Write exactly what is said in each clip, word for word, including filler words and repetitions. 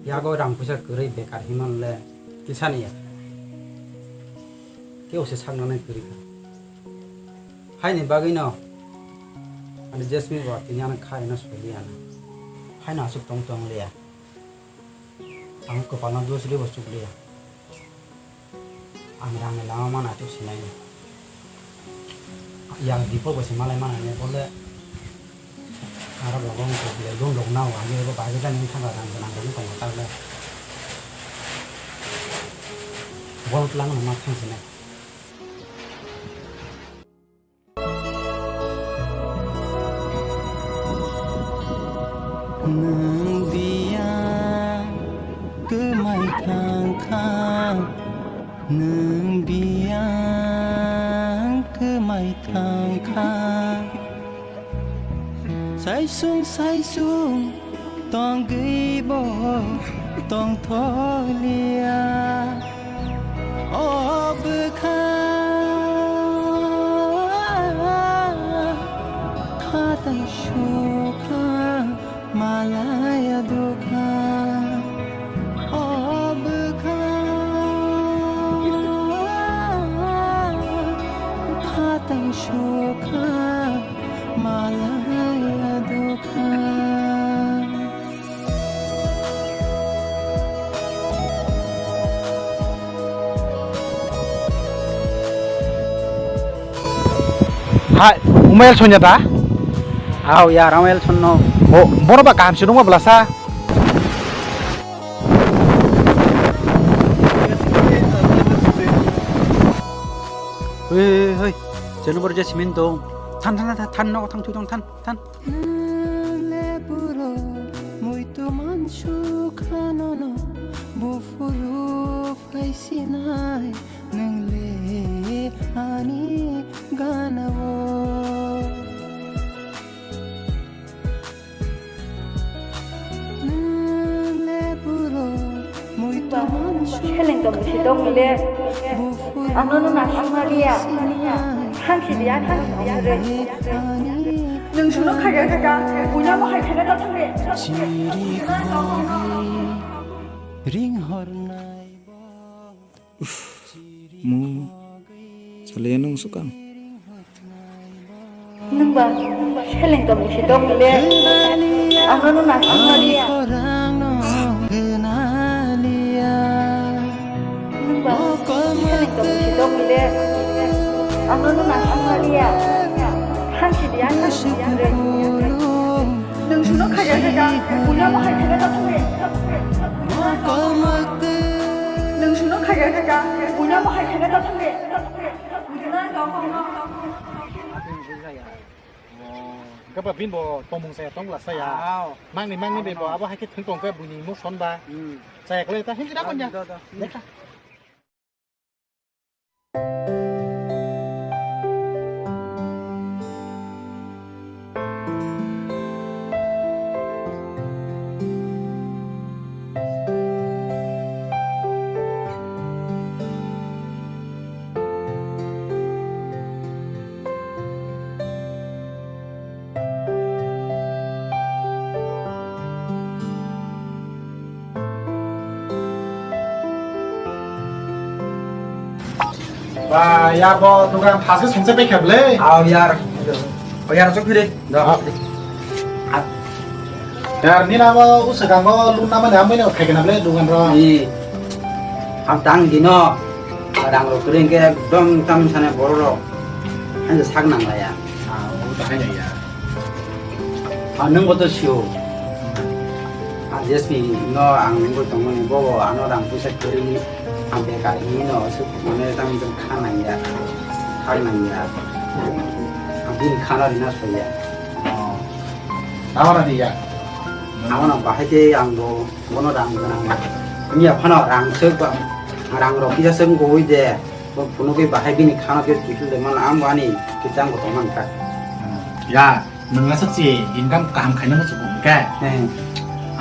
Yago rang puisa kwrwi bekar hinmano le kisani ya. Kebo se saknani kwrwi kha. Haini bagwino ani Jasmine bo tini ano kha rwna suli ano. Haino aswk tong tong liya. Ang kwpalno dos ribo chukliya. Ang rangni lama mana aswk sinai. Yang Deepak bai se malai mana ni bole. Aro rogo wngkha belai gun rok nao, ang ebo bagwi jani wngkha rang gwnang rok wngkha tabla. Bol twlang no ma thang sinai. Nwng biyang kwmai thang kha, nwng biyang kwmai thang kha. Saisung saisung tongwi bo tongthokliya. O bwkha khatang sukha malaya dukha. O bwkha khatang sukha malaya dukha. Hai, Umayel Sonya da? Hao ya, Ramayel Sonno. O, bono ba kaham se nungma belasa? Hei, hei, hei. Jeno bor je simin dong. Than, than, than, than, nogo thang thui tong, than, than. Nwng le buro muitu mansu khanono buphuru phai sinai nwng le ani ganao. Nwng le buro muitu mansu seleng tong si tong le. Ang nono naisingma liya. Thangsi di, ang thangsi di, ang re. Nwng suno khaja khaja, buina mo hai khaja ta thangre. Ring hornai bo. Uff, mo. Salaya nung sukang. Nwngba seleng tong si tong le. Ang nono naisingma liya. Nwngba seleng tong si tong le. Ang nono naisingma liya. Thangsi di, ang thangsi di, ang re. Nwng suno khaja khaja, buina mo hai khaja ta thangre. Nwng suno khaja khaja, buina mo hai khaja ta thangre. Gaba bin bo tongmung saya tong la saya. Aw. Mangni mangni bin bo abo hai khe thung tong khe buini mo son ba. Hmm. Saya kle ta hin jira kon ya. Do, do. Lekha. Ba, ya bo dukan phas khe songsa pai kha bwle. Aw yar. O yar, sok phire. Da. Yar, nini abo uswkang o lun namani amai no khai kana bwle dukan ro. Ni. Ham tang dino. Rang rok kwrwi hwnkhe ekdom tam sana borok rok. Ani sak nang laya. Ah, o bahai ya. Ah, nwng bo to sio. Ah, J S P no ang nwng bo tongmani, bo bo ano rang puisa kwrwi ni ang bekar hini no aswk mane tang tang kha nang ya. Kha nang ya. Ang bini khana rina soya. Oh. Tama na ya. Amo no bahai ke ang bo bono rang gwnang. Miya phano rang sek ba, rang rok kisa sek goi de. Bo phunugwi bahai bini khano khe kiphil de man, ang bo ani kichang bo tongmani kha. Ya, nwng aswk si income kaham khaina muchungo hwnkhe. Hmm.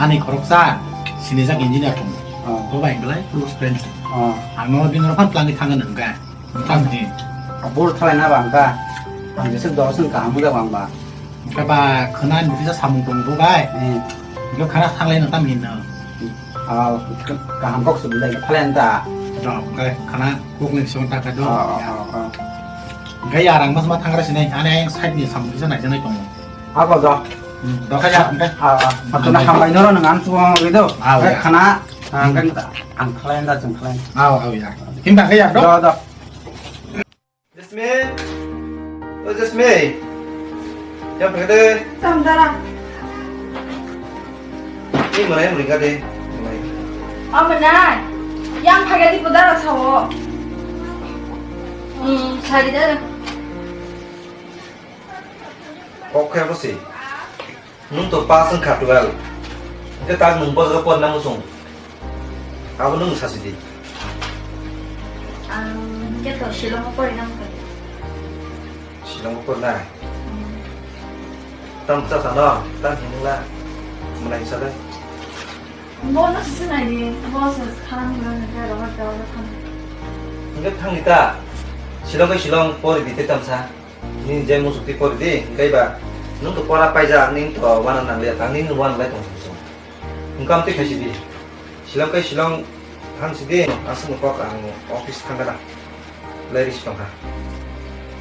Ani khoroksa sinijak engineer tongo. Oh. Bo bai belai close friend. Oh. Ang no bini rok phan twlangwi thangwi nang kha. Tamo di. Bor thalai na bang kha. Ang jesuk dosung kaham wngkha bang ba. Hwnkhe ba khwna ni bisa samung tongo bo bai. Hmm. Hwnkhe khana thanglai nang tam hinno. Ah, kaham kok sibijak, phalenda. Rok, oke, khana kok ni song taka do. Ah, ah, ah. Gai arang mas ma thangra sinai, ane ayang side ni samung kisa nai janai tongo. Abo do. Hmm, do kaya, oke. Ah, ah. Matuna hambai noro nang an suang gitu. Ah, ya. Khana, ah, kan ang phalenda, jeng phalenda. Ah, ah, ya. Himba kaya do. Do, do. Jasmine. O Jasmine. Yang pergi deh. Tam dara. Ini mana yang mereka deh? Amanai. Yang pergi di pudara sawo. Hmm, sari dara. Kok khe bo si. Nwng to pass wngkha twelve. Hwnkhe tak nwng bojra porna muchung. Abo nwng sasi di. Ang hwnkhe to Shillong o porina muchung. Shillong o porna? Hmm. Tam cha sano, tam hinla. Mwnai sale. Bono sisi naini, bono sisi khanani, bono hwnkhe rohor jaga khanani. Hwnkhe thangni ta. Shillong khe Shillong pori di te tamsa. Nini je muchuk twi pori di, hwnkhe ba nwng to pora paijak, nini to uanang nangliya, tang nini uanang lai tong song. Hwnkhe am twi khaisi di. Shillong khe Shillong thang si di, aswk no kok ang office thang gana. Lai risi tong kha.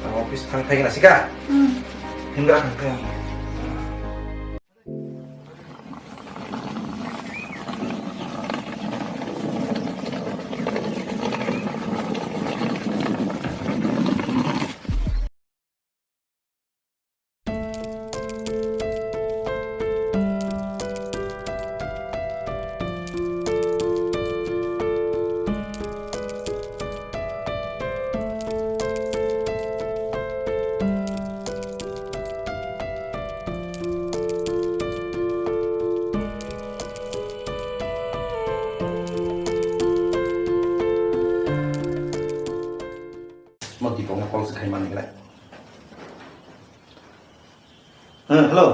Ang office thang thai gana sika. Hmm. Himgra thang khe. Mo Dipokno call se khai mani belai. Heh, hello.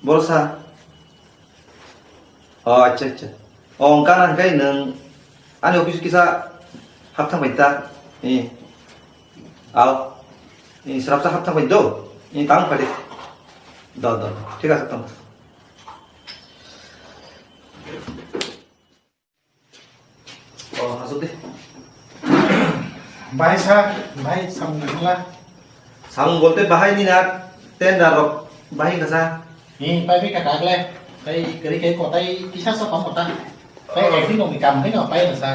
Borosa. O, acha, acha. O, wngkha na hwnkhe nwng ani office kisa hapthang bai ta. Ee. Ao. Ee, srapsa hapthang bai do. Ee, tang phai de. Do, do. Thik ache, tong. O, asuk de. Bahai sa, bahai samung nangla. Samung bolte bahai ni na tender rok bahai kasa. Ni pai bai kata le. Pai keri kai kotai kisa sa pam kota. Pai ekdin nong ni kam hai no pai na sa.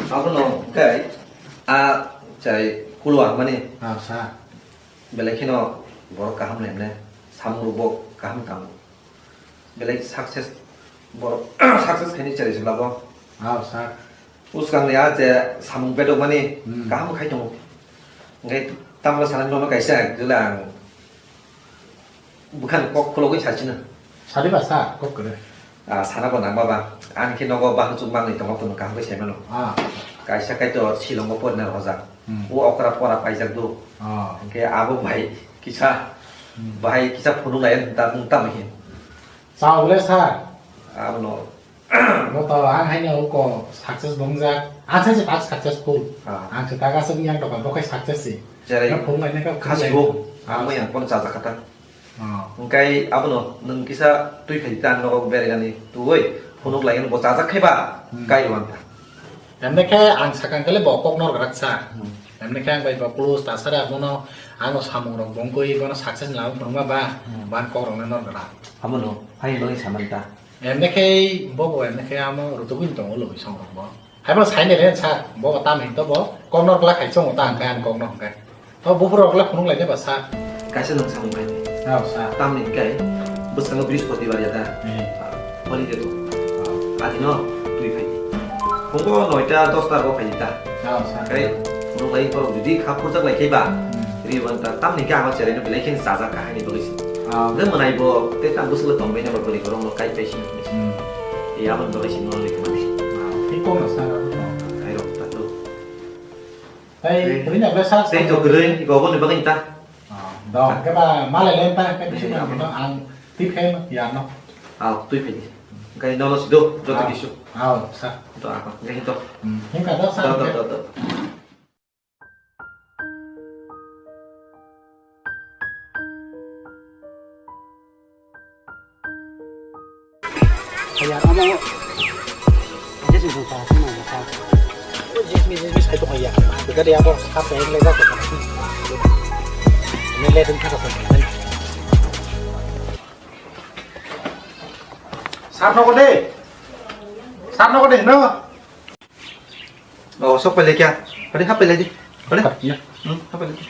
Abo no kai a chai kulwa mani. Ah, sa. Belai kheno borok kaham lemne, samung rok bo kaham tamo. Belai success, borok success khaini chari se labo. Ah, sir. Uskang ni a je samung bedok mani Hmm. kaham khai tongo. Ngai tamla sana nono kaisa jula ang bukhan kok khulogwi sachina. Sadi ba sa kok kere. Ah, sana bo nang baba. Ani khe nogo bahai chuk mangni tongo, tono kaham khe sai mano. Ah. Kaisa kaitor Shillong o porina rojak. Hmm. O okra pora paijak do. Ah. Hingke abo bai kisa, Hmm. bai kisa phunuk lai ta mung tamo hin. Chao le sir. Abono. Bo to ang haino uko success bongjak. Ang se tak successful. Ah. Ang se tak aswk yang toka bo khai success si. Jerai Ka phunuk lai ne ka khasi phunuk lai. Bo. Ah. Ang yang pon chajak kata. Oh. Hingkai abono nwng kisa twi phai ta nogo beregani twi phunuk lai bo chajak khai ba Hmm. kai wan ta. Emne khe ang sakang kale bo kok nor grak sa. Hmm. Emne khe ang bai bo plus ta sara bono ano samung rok bongkoi bono success ni lama phunukma ba Hmm. ban kok rok nor grak. Abono hai bagwi saman ta. Emne khe bo bo emne khe amo rutugwi tongo lobwi song rok bo. Haibo sai nai le sa, bo tam hin to bo, kok nor kla khai chongo ta hwnkhe ani kok no hwnkhe. To buphuru rok le phunuk lai de ba sa. Kaisa nwng samung khai di. Ao sa. Tamni hwnkhe bwskango Brihaspatibar ya da. Hmm. Holiday to. Ao. Adino twi phai di. Phungo noita dosta rogo phai di ta. Ao sa. Kai phunuk lai borok jodi kha phurjak lai khe ba. Hmm. Riban ta tamni hwnkhe abo cherai no belai khe chajak kha haini bagwi se. Ao. Hwnkhe mwnai bo tei tam bwswk le tong bai na ba bwrwi borok no kai pai sini. Hmm. Iya, aboni bagwi se nono lekha mani. Ah, tei kok no sa rw no. Ai rok ta to. Tei Tei kwrwi na bwsa Tei to kwrwi, iko aboni bagwi ta. Ah, dong, khe ba malai le ta, khe Tei bisi to na aboni. Ang tip khe ya no. Ah, twi phai di. Gai nono sido, joto Ah, kisu. Ah, sa. To apa, gai to. Hmm, hingka do sa Do, do, hingka. Do, do. Kaya omo Sir nogo de. Sir nogo de, no? Oh, sok pailai kya? Pade hap pailai di. Pade? Hap, ya. Hmm, hap pailai di.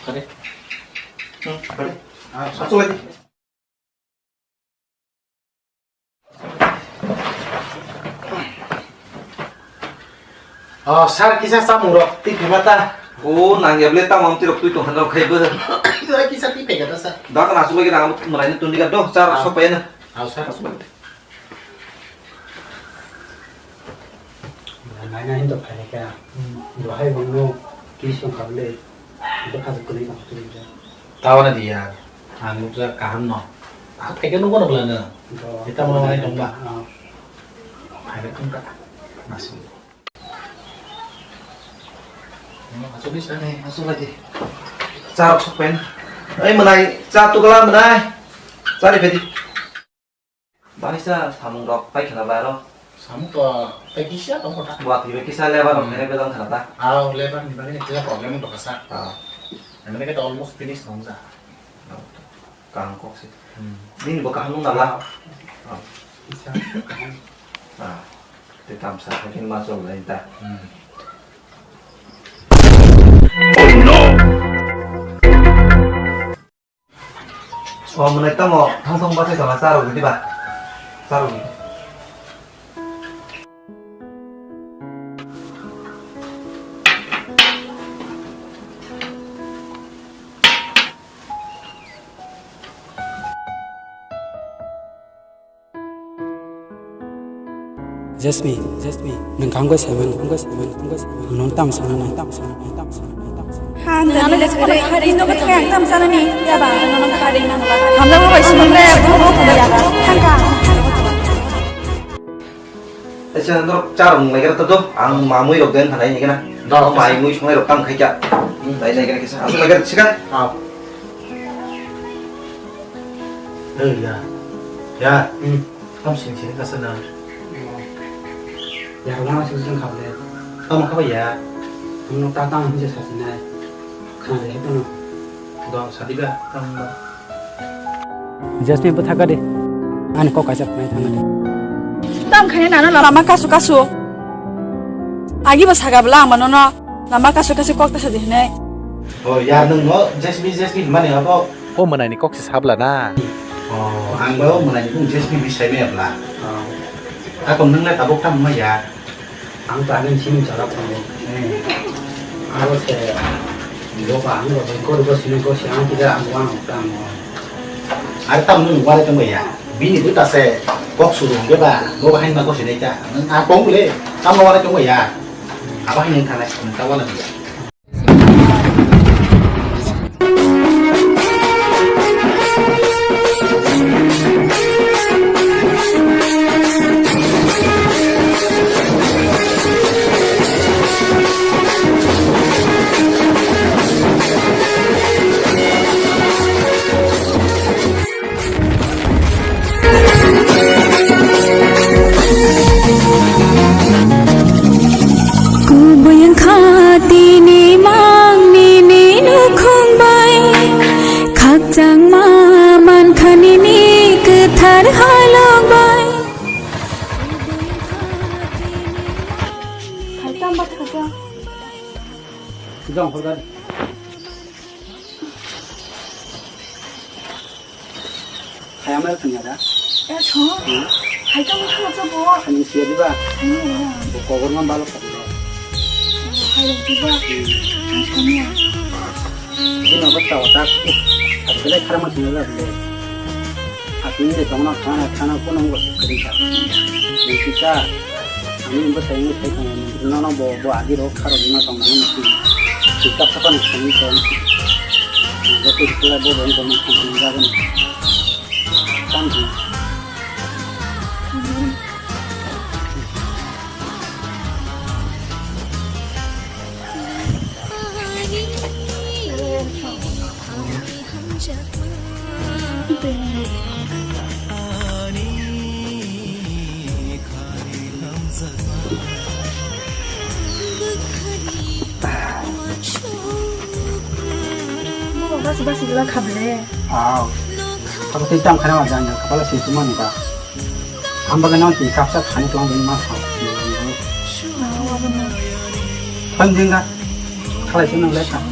Pade? Hmm, pade. Ah, sok pailai di. Oh, sir, kisa samung rok twi phima ta. Oh, nang ya ble tamo amtwi rok twi tong hanrok khai bo. Kisa twi phega ta, sir. Da kana su bai rang mrai ni tuni ga do, sir, sok pai na. Ah, sir. Naina hin to phaikha. Hmm. Duhai bangno kis tong kha bwle. Ito khajak kwrwi tong kha bwle. Tawana diya. Ang nukjak kaham no. Ah, phaikha nukgo no bwlano. Ito mo nai tong ba. Ah. Phaikha tong kha. Nasi. Asuk di sana, asuk lagi. Cha rok sok pen. Ei, mwnai, cha tukla mwnai. Cha ri phedi. Bari sa samung rok pai khna ba ro. Samung to pai kisa tong kota. Buat ibe kisa lebar rok kene bejang khna ta. Ah, lebar ni bari ni kisa problem to kasa. Ah. Ani ke to almost finish nong ja. Kaham kok si. Hmm. Nini bo kaham nung nala. Ah. Kisa. Ah. Te tamsa hakin ma chol lai ta. Hmm. O mwnai tamo thong thong bathai tongma charwgwi diba? Charwgwi. Jasmine, Jasmine, nwng kangkoi saiman, kangkoi saiman, kangkoi saiman. Nwng tam sana nai, tam sana nai, tam sana nai, tam sana nai, tam sana nai. Ha, nwng ano le sokole hari no khe tam sana ni, ya ba, nwng khari nang ba. Hamda bo bai sumang le, bo bo ya ba. Thangka. Acha, norok charwng lai khe ta do, ang mamui rok den khanai ni kena. Mai mui songnai rok tam khai kya. Lai lai kena kisa. Aswk lai kena sika. Hey, ya. Ya. Hmm. Tam sing sing ka sana. Ya, wala sing sing kha le. Tam kha ba ya. Ang no ta tang hin sa sinai. Khana de to no. Do sadi ba tam ba. Jasmine bwtha ka de. Ani kok kaisa phai thang de. Tam khane nana lama kasu kasu. Agi ba saga bla ang mano no. Lama kasu kasu kok ta sa de hinai. Oh, ya nung no Jasmine Jasmine mani abo. O mwnai ni kok se sabla na. Oh, ang bo mwnai ni bung J S B B sai me bla. Oh. Ako nung le tabuk tam ma ya. Ang ta nung sini chalak tong. Eh. Aro se bo ba ang bo ko ko sini ko se ang kida ang wang tam. Ar tam nung wale tong ya. Bini buta se kok suru ge ba bo ba hain ma ko sini ta. Ang kong le tam wale tong ya. Aba hain thana ta wala. Kubui wngkha tini mang nini nukhung bai, khakchangma mankha nini kwthar halok bai. Jong horgari. Khayamel thangya da? Eh, thong? Hmm? Hai tamo thangya cha bo? Ani siya diba? Ani ya. Bo kogor ma balo kha diba? Hai rok diba? Hmm. Ang thangya. Bini obo ta ota. Abdulai kharma thangya da bole. Atini de tongna thana thana kono ngo kari kha. Ni kita. Ani bo sai ni sai tong. Nono bo bo agi ro kharo dima tong nang ni. Kita phapan thangya. Joto kula bo bo ko ma thang jagan. Tam di. Basi basi gula kha ble. Aw. Abo tei tang khana ma jang jang kapala si tuma ni ba. Ang bagwi nang twi kapsa thani tong tong ma sa. Thang jing ga. Khalai se nang le kha.